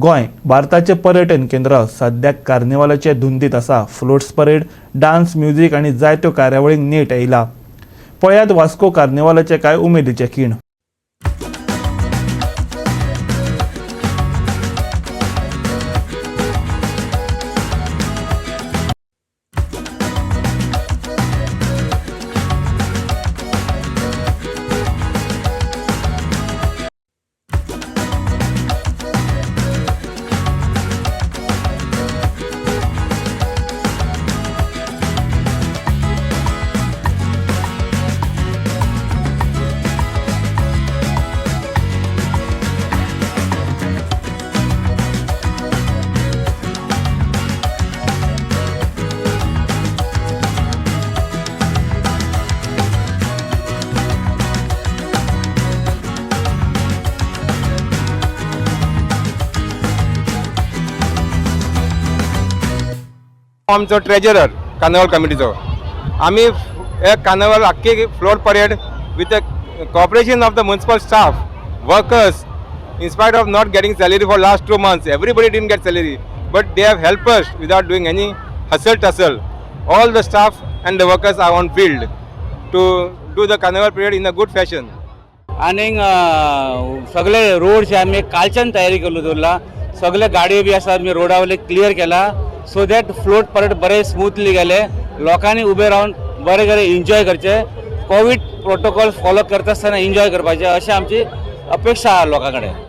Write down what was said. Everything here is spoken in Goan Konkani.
गोंय भारताचें पर्यटन केंद्र सद्याक कार्निवालाचे धुंदीत आसा. फ्लोट्स परेड, डान्स, म्युजीक आनी जायत्यो कार्यावळींक नेट येयला. पळयात वास्को कार्निवालाचे कांय उमेदीचे खीण. आमचो ट्रेजरर कार्निवल कमिटीचो. आमी एक कार्निवल आख्खी float parade with a cooperation of the municipal staff, workers, in spite of not getting salary for last 2 months. Everybody didn't get salary, but they have help us without doing any hustle tussle. All the staff and the workers are on field to do the carnival parade in a good fashion. आनीक सगळे रोडचे आमी कालच्यान तयारी करून दवरला. सगळे गाडयो बी आसा, आमी रोडा वयले क्लियर केला, सो that float parade बरे स्मूथली गेले. लोकांनी उबे रावन बरे बरे एन्जॉय करचे, कोवीड प्रोटोकॉल फॉलो करता आसतना एन्जॉय करपाचे, अशें आमची अपेक्षा आहा लोकां कडेन.